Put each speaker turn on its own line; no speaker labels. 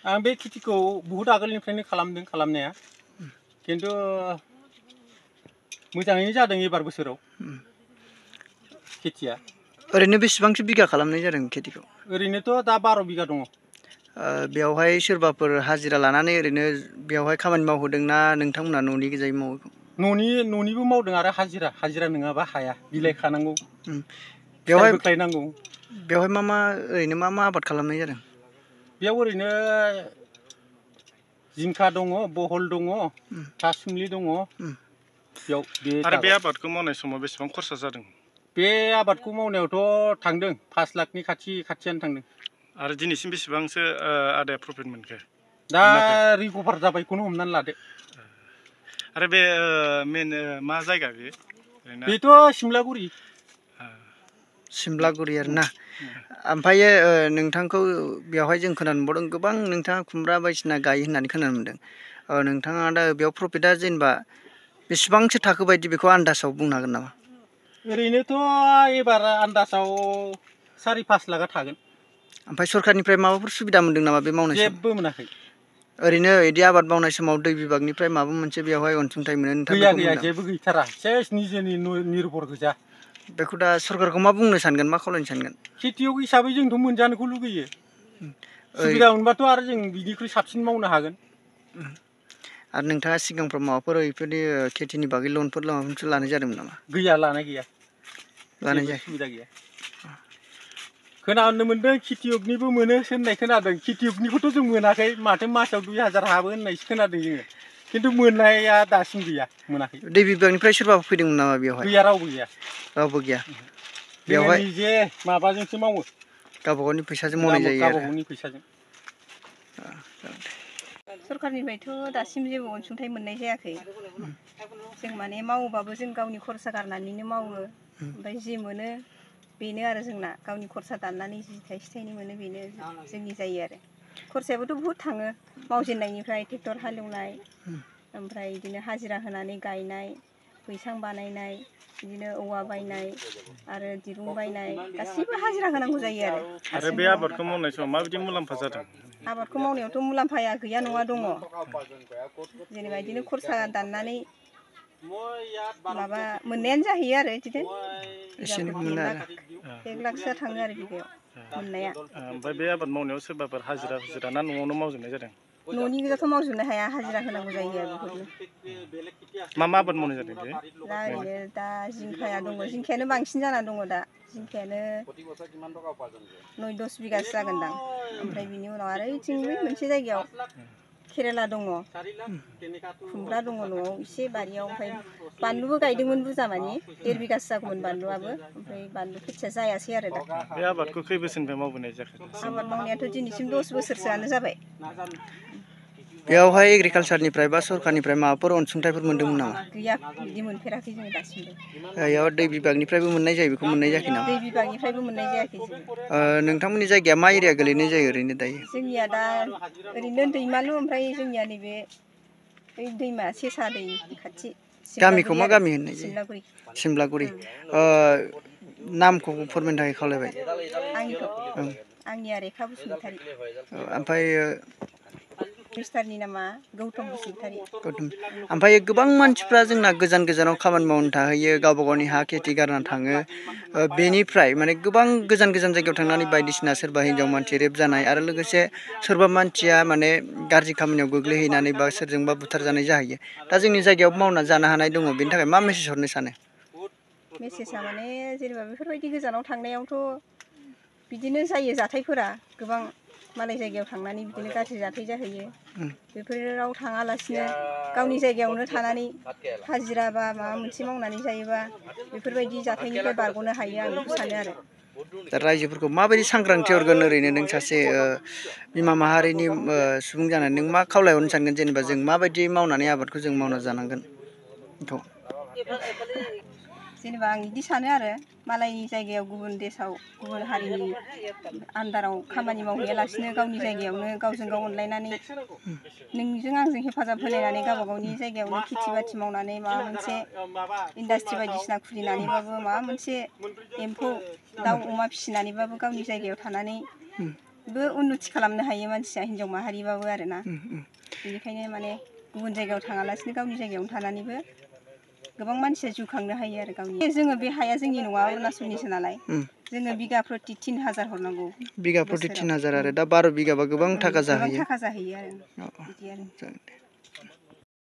आं बे खेथिखौ बहुत आगोलनिफ्रायनो खालामदों खालामनाया किन्तु मोजाङैनो जादों एबार बोसोराव खेथिया
ओरैनो बेसेबांसो बिगा खालामनाय जादों खेथिखौ
ओरैनोथ' दा 12 बिगा दङ
बेवहाय सोरबाफोर हाजिरा लानानै ओरैनो बेवहाय खामानि मावहोदोंना नोंथांमोना न'नि गोजायै मावो
न'निबो मावदों आरो हाजिरा नङाबा हाया बिलाइ खानांगौ
बेवहाय
बोख्लायनांगौ
बेवहाय ओरैनो मा आबाद खालामनाय जादों
बेयाव ओरैनो जिंखा दङ बहल दङ थासुमलि दङ बेयाव
आरो बे आबादखौ मावनाय समाव बेसेबां खरसा जादों
बे आबादखौ मावनायावथ' थांदों 5 लाखनि खाथियानो थांदों
आरो दिनैसिम बेसेबांसो आदाया प्रफिट मोनखो
दा रिकभार जाबायखौनो हमनानै लादो
आरो बे मेन मा जायगा
बेथ' सिमलागुरि
आरोना ओमफ्रायो नोंथांखौ बेवहाय जों खोनानो मोनबावदों गोबां नोंथाङा खुमब्रा बायदिसिना गायो होननानै खोनानो मोनदों नोंथाङा दा बेयाव प्रफिटआ जेनेबा बेसेबांसो थाखो बायदि बेखौ आन्दासाव बुंनो हागोन नामा
ओरैनोथ' एबार आन्दासाव 4-5 लाखा थागोन
ओमफ्राय सरखारनिफ्राय माबाफोर सुबिदा मोनदों नामा बे मावनाय समाव
जेबो मोनाखै
ओरैनो बिदि आबाद मावनाय समाव दै बिभागनिफ्राय माबा मोनसे बेवहाय अनसुंथाइ मोनो
गैया जेबो गैथारा सेस निजेनि निर्भर गोजा
बेखौ दा सरखारखौ मा बुंनो सानगोन मा खावलायनो सानगोन
खेथियग हिसाबै जोंथ' मोनजानोखौ लुगैयो सुबिदा मोनबाथ' आरो जों बिनिख्रुइ साबसिन मावनो हागोन
आरो नोंथाङा सिगांफ्राव माबाफोर बेफोरनि खेथिनि बागै लनफोर माबाफोर लानाय जादोंमोन नामा
गैया लानाय गैया
लानाय जायाखै
सुबिदा गैया खोनानो मोनदों खेथियगनिबो मोनो होननाय खोनादों खेथियगनिखौथ' जों मोनाखै माथो मासाव 2000 हाबो होननायसो खोनादों जोङो किन्तु मोननाया दासिम गैया मोनाखै
दै बिभागनिफ्राय सोरबा फैदोंमोन नामा बेवहाय
गैया रावबो गैया
बेवहाय
निजे माबाजोंसो मावो
गावबा गावनि फैसाजों मावनाय जायो
गावबा गावनि फैसाजों
सरखारनिफ्रायथ' दासिम जेबो अनसुंथाइ मोननाय जायाखै जों माने मावोबाबो जों गावनि खरसा गारनानैनो मावो ओमफ्राय जि मोनो बेनो आरो जोंना गावनि खरसा दाननानै जि थाइसे थाइनै मोनो बेनो जोंनि जायो आरो खरसायाबोथ' बुहुद थाङो मावजेननायनिफ्राय ट्रेक्टर हालेवनाय ओमफ्राय बिदिनो हाजिरा होनानै गायनाय बैसां बानायनाय बिदिनो औवा बायनाय आरो दिरुं बायनाय गासैबो हाजिरा होनांगौ जायो
आरो बे आबादखौ मावनाय समाव माबायदि मुलाम्फा जादों
आबादखौ मावनायावथ' मुलाम्फाया गैया नङा दङ जेनेबा बिदिनो खरसा दाननानै माबा मोननायानो जाहैयो आरो बिदिनो 1 लाखसोआ थाङो आरो बिगायाव मोननाया
ओमफ्राय बे आबाद मावनायाव सोरबाफोर हाजिरा ना न'आवनो मावजोबनाय जादों
न'नि गोजाथ' मावजोबनो हाया हाजिरा होनांगौ जायो आरो बेफोरनो
मा आबाद मावनाय जादों बे
दा ओरैनो दा जिंखाया दङ जिंखायानो बांसिन जानानै दङ दा जिंखायानो 9-10 बिगासो जागोनदां ओमफ्राय बिनि उनाव आरो बिथिं मोनसे जायगायाव केरेला दङ खुमब्रा दङ न'आव एसे बारियाव ओमफ्राय बानलुबो गायदोंमोन बुरजा मानि 1.5 बिगासो जागौमोन बानलुआबो ओमफ्राय बानलु खेथिया जायासै आरो दा
बे आबादखौ खै बोसोरनिफ्राय मावबोनाय जाखो
आबाद मावनायाथ' दिनैसिम 10 बोसोरसोआनो जाबाय
बेवहाय एग्रिकालसारनिफ्राय बा सरखारनिफ्राय माबाफोर अनसुंथाइफोर मोनदोंमोन नामा
गैया बिदि मोनफेराखै जों दासिमबो
बेयाव दै बिभागनिफ्रायबो मोननाय जायो बेखौ मोननाय जायाखै नामा
दै बिभागनिफ्रायबो मोननाय जायाखै
नोंथांमोननि जायगाया मा एरिया गोलैनाय जायो ओरैनो दायो
जोंनिया दा ओरैनो दैमालु ओमफ्राय जोंनिया नैबे बै दैमा सेसा दै खाथि
गामिखौ मा गामि होननाय जायो सिमलागुरि नामखौ फोरमायनो थाखाय खावलायबाय
आंनिया रेखा बसुमतारी
ओमफ्राय
मिस्टारनि नामा गौतम बसुमतारी
ओमफ्राय गोबां मानसिफ्रा जोंना गोजान गोजानाव खामानि मावनो थाहैयो गावबा गावनि हा खेथि गारना थाङो बेनिफ्राय माने गोबां गोजान गोजान जायगायाव थांनानै बायदिसिना सोरबा हिन्जाव मानसि रेप जानाय आरो लोगोसे सोरबा मानसिया माने गाज्रि खामानियाव गोग्लैहैनानै बा सोरजोंबा बुथारजानाय जाहैयो दा जोंनि जायगायाव मावना जानो हानाय दङ बेनि थाखाय मा मेसेज हरनो सानो
मेसेजआ माने जेनेबा बेफोरबायदि गोजानाव थांनायावथ' बिदिनो जायो जाथायफोरा गोबां मालाय जायगायाव थांनानै बिदिनो गाज्रि जाथाय जाहैयो बेफोराव थाङालासिनो गावनि जायगायावनो थानानै हाजिरा बा माबा मोनसे मावनानै जायोबा बेफोरबायदि जाथायनिफ्राय बारग'नो हायो आं बेखौ सानो आरो
दा रायजोफोरखौ माबायदि सांग्रांथि हरगोन ओरैनो नों सासे बिमा माहारिनि सुबुं जानानै नों मा खावलायहरनो सानगोन जेनेबा जों माबायदि मावनानै आबादखौ जों मावना जानांगोन
जेनेबा आं बिदि सानो आरो मालायनि जायगायाव गुबुन देशाव गुबुन हारिनि आन्दाराव खामानि मावहैयालासिनो गावनि जायगायावनो गावजों गाव अनलायनानै नोंजों आंजों हेफाजाब होलायनानै गावबा गावनि जायगायावनो खेथि बाथि मावनानै माबा मोनसे इन्डास्ट्रि बायदिसिना खुलिनानैबाबो माबा मोनसे एम्फौ दाउ अमा फिसिनानैबाबो गावनि जायगायाव थानानै उन्नति खालामनो हायो मानसिया हिनजाव माहारिबाबो आरोना बेनिखायनो माने गुबुन जायगायाव थाङालासिनो गावनि जायगायावनो थानानैबो गोबां मानसिया जिउ खांनो हायो आरो गावनि जोङो बे हाया जोंनि नङा अरुणाचलनिसो नालाय जोङो बिगा प्रति 3000 हरनांगौ
बिगा प्रति 3000 आरो दा 12 बिगाबा गोबां थाखा जाहैयो
गोबां थाखा जाहैयो आरो बिदि आरो